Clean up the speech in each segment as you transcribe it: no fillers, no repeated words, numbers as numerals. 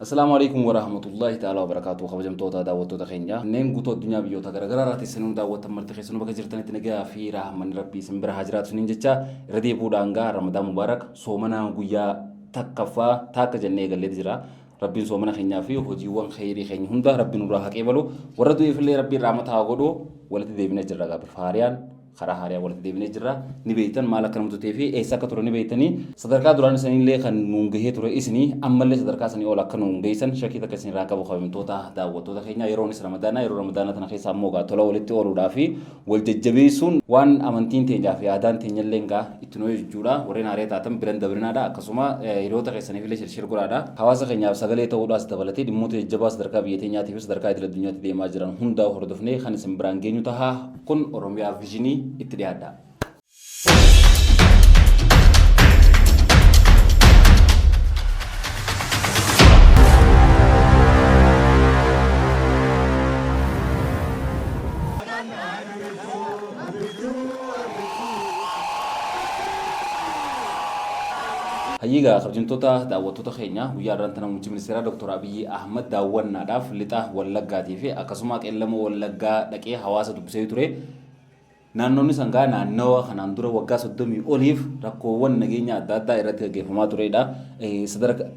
Assalaamu Aleykum Warahmatullaahi Ta'aalaa Wabarakaatuh Kabajamtoota daawwattoota keenya kanneen guutuu addunyaa biyyoota garaagaraa irraa teessanii nu daawwattan marti keessanuu bakka jirtanitti nagaa fi rahmanni Rabbii isin bira haa jiraatu isiniin jecha irra deebi'uudhaan gaa Ramadaan Mubaarak soomana guyyaa takkaffaa taakka jennee eegalleeti jira. Rabbiin soomana keenyaa fi hojiiwwan kheyrii keenya hunda Rabbi nurraa haa qeebalu. Warra du'eefillee Rabbiin rahmata haa godhu. Walitti deebinee jirra gaa bifa haariyaan. Karaa haariyaan walitti deebinee jirra. Ni beektan maal akka nama tutee fi eessa akka ture ni beektanii. Sadarkaa duraan isinillee kan nuun gahee ture isinii ammallee sadarkaa sanii ol akka nuun geessan shakkii takka isinirraa qabu kabajamtoota daawwattoota keenya. Yeroonis Ramadaanaa yeroo Ramadaanaa tana keessa ammoo gaa tola walitti ooluudhaa fi wal jajjabeessuun waan amantiin teenyaa fi aadaan teenyalleen gaa itti nu jechuudha. Warreen haaree taatan biran dabrinaadha. Akkasuma hiriyoota keessaniifillee share share godhaadha. Hawaasa keenyaaf sagalee ta'uudhaas dabalatee dhimmoota jajjabaa sadarkaa biyya teenyaatii fi sadarkaa idil addunyaatti deemaa jiran hundaa hordofnee kan isin biraan geenyu taha. Kun Oromiyaa Visionii itti dhiyaadha. Hayyee egaa kabajamtoota daawwattoota keenya guyyaa har'aan tana muummichi ministeeraa Dr. Abiyyi Ahmad daawwannaadhaaf lixa Wallaggaatii fi akkasuma qeellama Wallaggaa dhaqee hawaasa dubbisee ture. Naannoonni sangaa naannawa kanaan dura waggaa 30 oliif rakkoowwan nageenya adda addaa irratti gaggeeffamaa turedha. Sadarkaa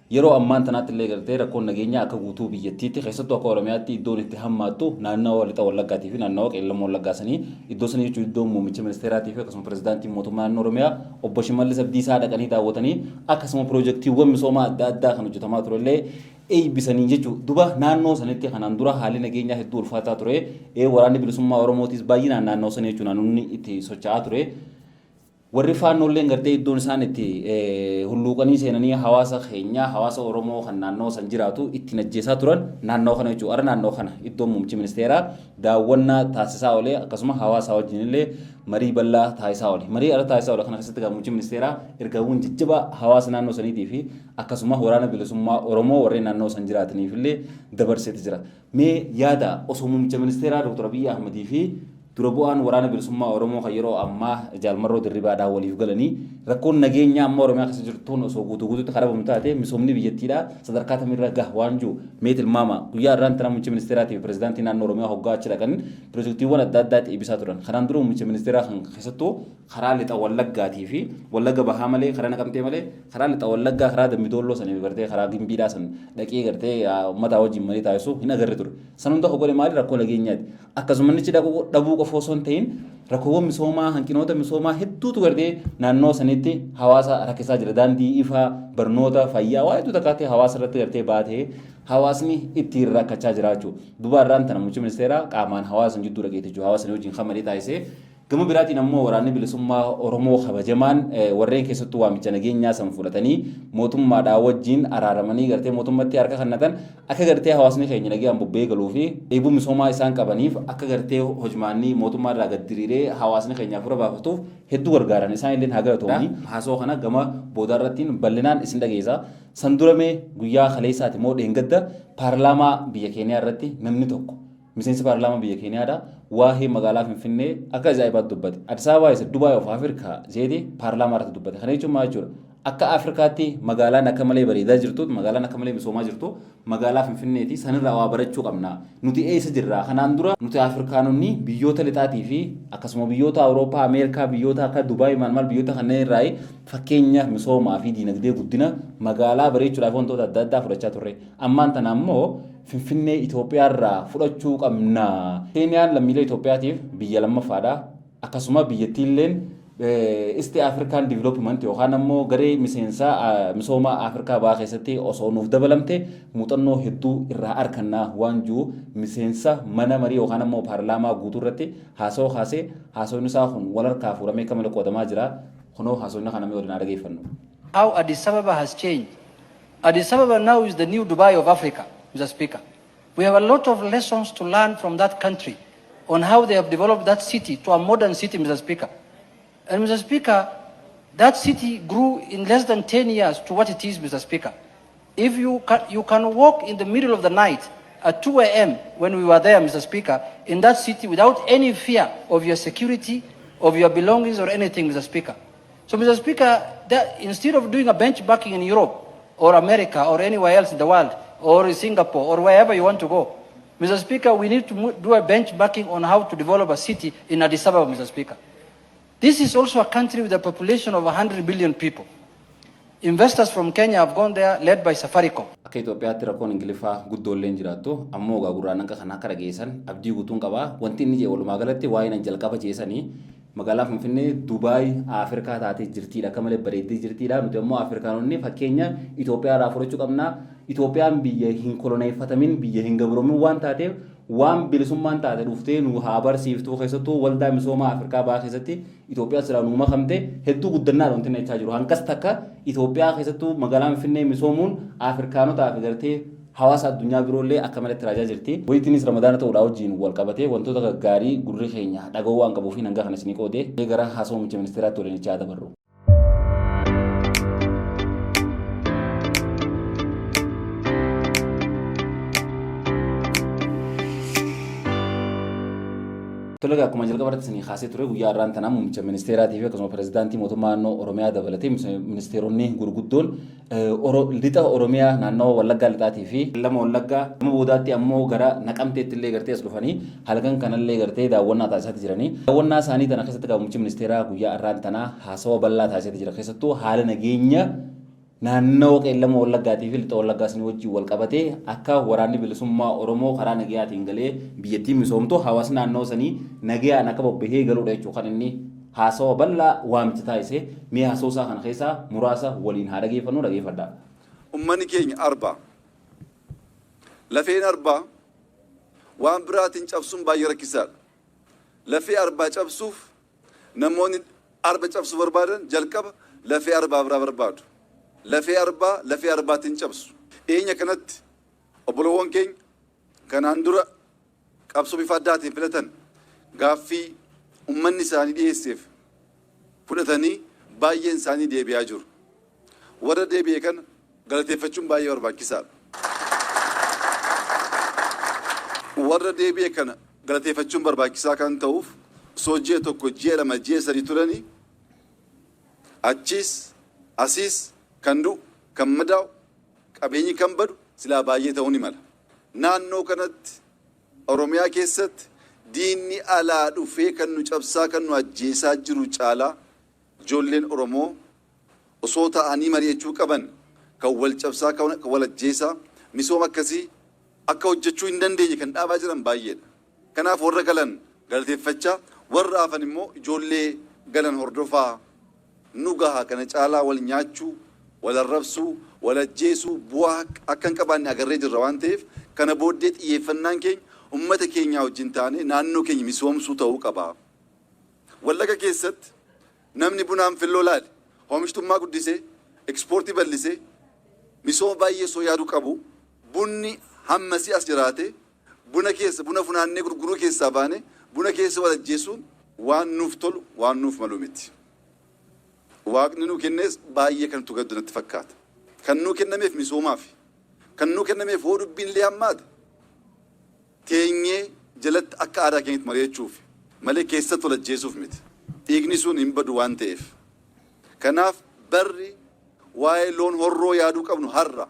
Yeroo ammaan tanaatti illee gartee rakkoon nageenyaa akka guutuu biyyattiitti keessattuu akka Oromiyaatti iddoon itti hammaattu naannawa Lixa Wallaggaatii fi naannawa Qeellam Wallaggaa sanii iddoo sanii jechuun iddoo muummicha ministeeraatii fi akkasuma pirezidaantiin mootummaa naannoo Oromiyaa obbo Shimallis Abdiisaa dhaqanii daawwatanii akkasuma piroojektiiwwan misoomaa adda addaa kan hojjetamaa turellee eebbisanii jechuu duba naannoo sanitti kanaan dura haalli nageenyaa hedduu ulfaataa ture waraanni bilisummaa Oromootis baay'inaan naannoo sanii jechuun naannoonni itti socho'aa ture. Warri Faannoolleen gartee iddoon isaan itti hulluuqanii seenanii hawaasa keenya, hawaasa Oromoo kan naannawa san jiraatu ittiin ajjeesaa turan naannawa kana jechuudha. Har'a naannawa kana iddoon muummichi ministeeraa daawwannaa taasisaa oole akkasuma hawaasaa wajjin illee marii bal'aa taasisaa oole. Marii har'a taasisaa oole kana keessatti egaa muummichi ministeeraa ergaawwan jajjabaa hawaasa naannoo saniitii fi akkasuma waraana bilisummaa Oromoo warreen naannawa san jiraataniif illee dabarseeti jira. Mee yaada osoo muummicha ministeeraa Dr. Abiyyi Ahmadii fi Dura bu'aan Waraana Bilisummaa Oromoo kan yeroo ammaa Jaal Marroo Dirribaadhaa waliif galanii rakkoon nageenyaa amma Oromiyaa keessa jirtu tun osoo guutuu guutuutti kan dhabamu taate misoomni biyyattiidhaa sadarkaa tamirra gaha waan jiru mee tilmaamaa. Guyyaa har'aan tana Muummicha Ministeeraatii fi Pirezidaantii Naannoo Oromiyaa hoggaa achi dhaqan pirojektiiwwan adda addaatti eebbisaa turan. Kanaan dura Muummicha Ministeeraa kan keessattuu karaa lixa Wallaggaatii fi Wallagga Bahaa malee karaa Naqamtee malee karaa lixa Wallaggaa karaa Dambi Doolloo sanii gartee karaa Gimbiidhaa san dhaqee gartee uummataa wajjin marii taasisu hin agarre ture. San hunda kan godhe maali rakkoo nageenyaati. Akkasuma inni dhaquu dhabuu qofa osoo hin ta'in rakkoowwan misoomaa hanqinoota misoomaa hedduutu gartee naannoo sanitti hawaasa rakkisaa jira. Daandii ifaa, barnoota, fayyaa waa hedduu takkaatti hawaasa irratti gartee baatee hawaasni ittiin rakkachaa jira jechuudha. Duuba har'aan tana muummichi ministeeraa qaamaan hawaasa san jidduu dhaqeeti jechuudha. Hawaasa sanii wajjin kan marii taasisee Gama biraatiin ammoo waraanni bilisummaa Oromoo kabajamaan warreen keessattuu waamicha nageenyaa san fudhatanii mootummaadhaa wajjin araaramanii gartee mootummatti harka kennatan akka gartee hawaasni keenya nagayaan bobba'ee galuu fi dheebuu misoomaa isaan qabaniif akka gartee hojmaanni mootummaa irraa gad diriiree hawaasni keenya hafuura baafatuuf hedduu gargaaran isaan illeen haa galatoomanii. Haasawaa kana gama boodaa irrattiin bal'inaan isin dhageessa. San dura mee guyyaa kaleessaati moo dheengadda paarlaamaa biyya Keeniyaa irratti namni tokko Miseensi paarlaamaa biyya Keeniyaadha waahee magaalaa Finfinnee akka ajaa'ibaatti dubbate. Addis Ababa is a Dubai of Africa jeeti paarlaamaa irratti dubbate. Kana jechuun maal jechuudha? Akka Afrikaatti magaalaan akka malee bareedaa jirtu, magaalaan akka malee misoomaa jirtu magaalaa Finfinneeti. Sanirraa waa barachuu qabna. Nuti eessa jirra? Kanaan dura nuti Afrikaanonni biyyoota lixaatii fi akkasuma biyyoota Awurooppaa, Ameerikaa, biyyoota akka Dubaay maal maal biyyoota kanneen irraa fakkeenya misoomaa fi diinagdee guddina magaalaa bareechuudhaaf wantoota adda addaa fudhachaa turre. Ammaan tana ammoo Finfinnee Itoophiyaarraa fudhachuu qabna. Keeniyaan lammiilee Itoophiyaatiif biyya lammaffaadha. Akkasuma biyyattiilleen East African Development yookaan ammoo garee miseensa misooma Afrikaa bahaa keessatti osoo nuuf dabalamte muuxannoo hedduu irraa arkanna waan jiru miseensa mana marii yookaan ammoo paarlaamaa guutuu irratti haasawa kaasee haasawni isaa kun wal harkaa fuudhamee akka malee qoodamaa jira. Kunoo haasawni kana mee waliin haa dhageeffannu. How Addis Ababa has changed. Addis Ababa now is the new Dubai of Africa, Mr. Speaker. We have a lot of lessons to learn from that country on how they have developed that city to a modern city, Mr. Speaker. And Mr. Speaker, that city grew in less than 10 years to what it is, Mr. Speaker. If you can walk in the middle of the night at 2 a.m. when we were there, Mr. Speaker, in that city without any fear of your security, of your belongings or anything, Mr. Speaker. So, Mr. Speaker, that instead of doing a benchmarking in Europe or America or anywhere else in the world or Singapore or wherever you want to go. Mr. Speaker, we need to do a benchmarking on how to develop a city in Addis Ababa, Mr. Speaker. This is also a country with a population of 100 million people. Investors from Kenya have gone there, led by Safaricom. Akka Itoophiyaatti rakkoon Ingiliffaa guddoollee hin jiraattu, ammoo egaa gurraan akka kana akka dhageessan abdii guutuun qabaa. Wanti inni jedhe walumaa galatti waa'ee nan jalqaba jeesanii magaalaa Finfinnee Dubaay Afrikaa taatee jirtiidha. Akka malee bareeddee jirtiidha. Nuti ammoo Afrikaanonni fakkeenya Itoophiyaa irraa fudhachuu qabna. Itoophiyaan biyya hin koloneeffatamin, biyya hin gabroomin waan taateef, waan bilisummaan taate dhuftee nu haa barsiiftuu. Keessattuu waldaa misoomaa Afrikaa bahaa keessatti Itoophiyaa silaa nu makamte hedduu guddannaadha wanti inni jechaa jiru. Hanqas takka Itoophiyaa, keessattuu magaalaan Finfinnee misoomuun Afrikaanotaa fi gartee hawaasa addunyaa biroollee akka malatti raajaa jirti. Wayitiinis Ramadaana ta'uudhaa wajjin wal qabatee wantoota gaggaarii gurri keenya dhaga'uu waan qabuuf hanga kana isinii qoodee gara haasawaa muummicha ministeeraatti waliin jechaa dabarru. Tole egaa, akkuma jalqaba irratti isinii kaasee ture, guyyaa har'aan tanaa muummicha ministeeraatii fi akkasuma pirezidaantii mootummaa naannoo Oromiyaa dabalatee ministeeronni gurguddoon lixa Oromiyaa, naannawa Wallaggaa Lixaatii fi lama Wallaggaa gama boodaatti ammoo gara Naqamteetti illee gartee as dhufanii halkan kanallee gartee daawwannaa taasisaati jiranii. Daawwannaa isaanii tana keessatti egaa muummichi ministeeraa guyyaa har'aan tanaa haasawa bal'aa taasisaati jira. Keessattuu haala nageenya naannawa Qeellama Wallaggaatii fi Lixa Wallaggaa isin wajjin wal qabatee, akka waraanni bilisummaa Oromoo karaa nagayaatiin galee biyyattiin misoomtu, hawaasni naannawa sanii nagayaan akka bobbahee galuudha jechuudha kan inni haasawa bal'aa waamicha taasise. Mee haasawaa isaa kana keessaa muraasa waliin haa dhageeffannu, dhageeffadhaa. Ummanni keenya arba. Lafeen arbaa waan biraatiin cabsuun baay'ee rakkisaadha. Lafee arbaa cabsuuf namoonni arba cabsuu barbaadan jalqaba lafee arbaa biraa barbaadu. Lafee arbaa lafee arbaatiin cabsu. Dhiyeenya kanatti obboloowwan keenya kanaan dura qabsoo bifa addaatiin filatan gaaffii ummanni isaanii dhiyeesseef fudhatanii baay'een isaanii deebi'aa jiru. Warra deebi'e kana galateeffachuun baay'ee barbaachisaadha. Warra deebi'e kana galateeffachuun barbaachisaa kan ta'uuf, osoo ji'a 1, ji'a 2, ji'a 3 turanii achiis asiis kan du'u, kan madaa'u, qabeenyi kan badu silaa baay'ee ta'uu ni mala. Naannoo kanatti, Oromiyaa keessatti, diinni alaa dhufee kan nu cabsaa, kan nu ajjeesaa jiru caalaa ijoolleen Oromoo osoo ta'anii mari'achuu qaban kan wal cabsaa, kan wal ajjeesaa, misooma akkasii akka hojjechuu hin dandeenye kan dhaabaa jiran baay'eedha. Kanaaf warra galan galateeffachaa, warra hafan immoo ijoollee galan hordofaa, nu gaha, kana caalaa wal nyaachuu, wal arrabsuu, wal ajjeesuu bu'aa akka hin qabaanne agarree jirra waan ta'eef, kana booddee xiyyeeffannaan keenya ummata keenyaa wajjin taanee naannoo keenya misoomsuu ta'uu qaba. Wallaga keessatti namni bunaan filloo laale oomishtummaa guddisee, ekspoortii bal'isee, misooma baay'ee osoo yaaduu qabu, bunni hammasii as jiraate, buna keessa buna funaannee gurguruu keessaa baane buna keessa wal ajjeesuun waan nuuf tolu, waan nuuf malu miti. Waaqni nuu kennees baay'ee kan nutti gaddu natti fakkaata. Kan nuu kennameef misoomaaf. Kan nuu kennameef hoo dubbiin illee hammaate teenyee jalatti akka aadaa keenyatti mari'achuuf malee keessatti wal ajjeesuuf miti. Dhiigni sun hin badu waan ta'eef. Kanaaf barri waa'ee loon horroo yaaduu qabnu har'a.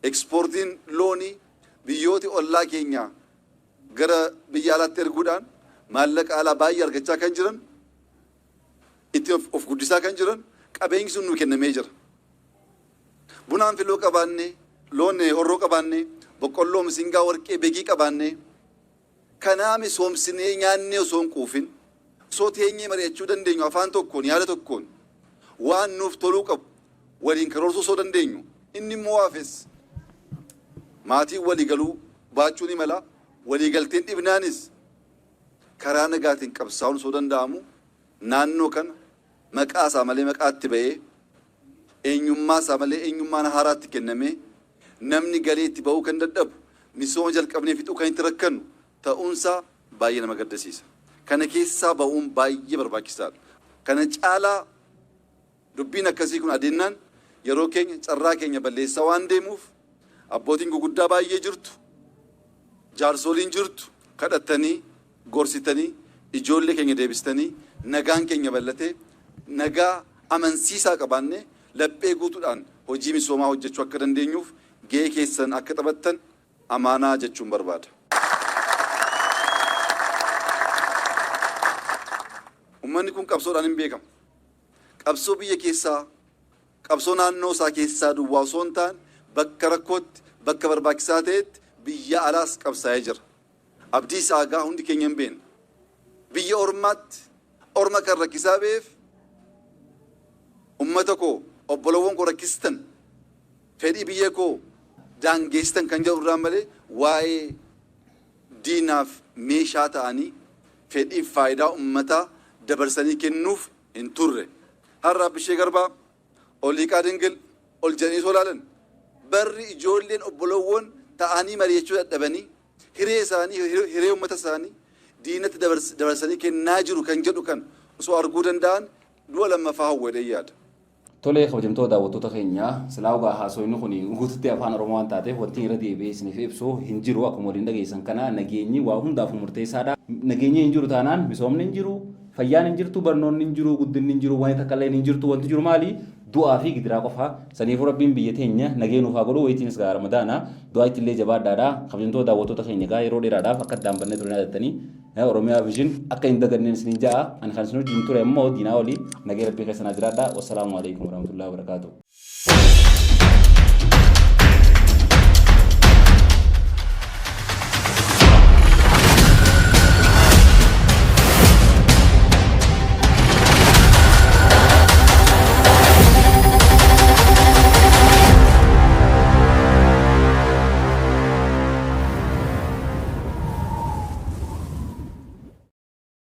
Ekspoortiin loonii biyyooti ollaa keenyaa gara biyya alaatti erguudhaan maallaqa alaa baay'ee argachaa kan jiran, itti of guddisaa kan jiran, qabeenyi sun nuu kennamee jira. Bunaan filoo qabaannee, loon horroo qabaannee, boqqolloo, misingaa, warqee, begii qabaannee, kanaa misoomsinee nyaannee osoo hin quufin, osoo teenyee mari'achuu dandeenyu, afaan tokkoon, yaada tokkoon waan nuuf toluu qabu waliin karoorsuu osoo dandeenyu, inni immoo waafes maatiin walii galuu baachuu ni mala, walii galteen dhibnaanis karaa nagaatiin qabsaa'uun osoo danda'amu, naannoo kana maqaa isaa malee maqaatti ba'ee, eenyummaa isaa malee eenyummaan haaraatti kennamee, namni galee itti ba'uu kan dadhabu, misooma jalqabnee fixuu kan itti rakkannu ta'uunsaa baay'ee nama gaddisiisa. Kana keessaa ba'uun baay'ee barbaachisaadha. Kana caalaa dubbiin akkasii kun adeemnaan yeroo keenya, carraa keenya balleessaa waan deemuuf, abbootiin guguddaa baay'ee jirtu, jaarsoliin jirtu, kadhattanii, gorsitanii, ijoollee keenya deebistanii, nagaan keenya bal'atee, nagaa amansiisaa qabaannee laphee guutuudhaan hojii misoomaa hojjechuu akka dandeenyuuf gahee keessan akka taphattan amaanaa jechuun barbaada. Uummanni kun qabsoodhaan hin beekamu. Qabsoo biyya keessaa, qabsoo naannoo isaa keessaa duwwaa osoo hin taane bakka rakkootti, bakka barbaachisaa ta'etti biyya alaas qabsaa'ee jira. Abdiisaa Aagaa hundi keenya hin beekna. Biyya ormaatti orma kan rakkisaa ba'eef ummata koo, obbolowwan koo rakkistan, fedhii biyya koo daangeessitan kan jedhu irraa malee waa'ee diinaaf meeshaa ta'anii fedhiif faayidaa ummataa dabarsanii kennuuf hin turre. Har'a Abbishee Garbaa, Oliiqaa Dingil ol jedhanii osoo ilaalan barri ijoolleen obbolowwan ta'anii mari'achuu dadhabanii hiree isaanii, hiree ummata isaanii diinatti dabarsanii kennaa jiru kan jedhu kan osoo arguu danda'an du'a lammaffaa hawwadee yaada. Tolee, kabajamtoota daawwattoota keenya, silaa dhugaa haasoyni kun guututti afaan Oromoo waan taateef wanti irra deebi'ee isiniif ibsu hin jiru. Akkuma waliin dhageessan kana nageenyi waa hundaaf murteessaadha. Nageenyi hin jiru taanaan misoomni hin jiru, fayyaan hin jirtu, barnoonni hin jiru, guddinni hin jiru, wanti takka illee hin jirtu. Wanti jiru maali? Du'aa fi gidiraa qofa. Saniifuu Rabbiin biyya teenya nagee nuuf haa godhu. Wayitiinis gaa Ramadaana, du'aa itti illee jabaadhaadha. Kabajamtoota daawwattoota keenya, gaa yeroo dheeraadhaaf akka addaan bannee ture yaadattanii Oromiyaa Vision akka hin daganneen isiniin ja'a. Ani kan isin wajjin ture ammoo Diinaa olii nagee Rabbii keessa naa jiraadha. Wassalaamu alaikum warahmatullahi wabarakaatuh.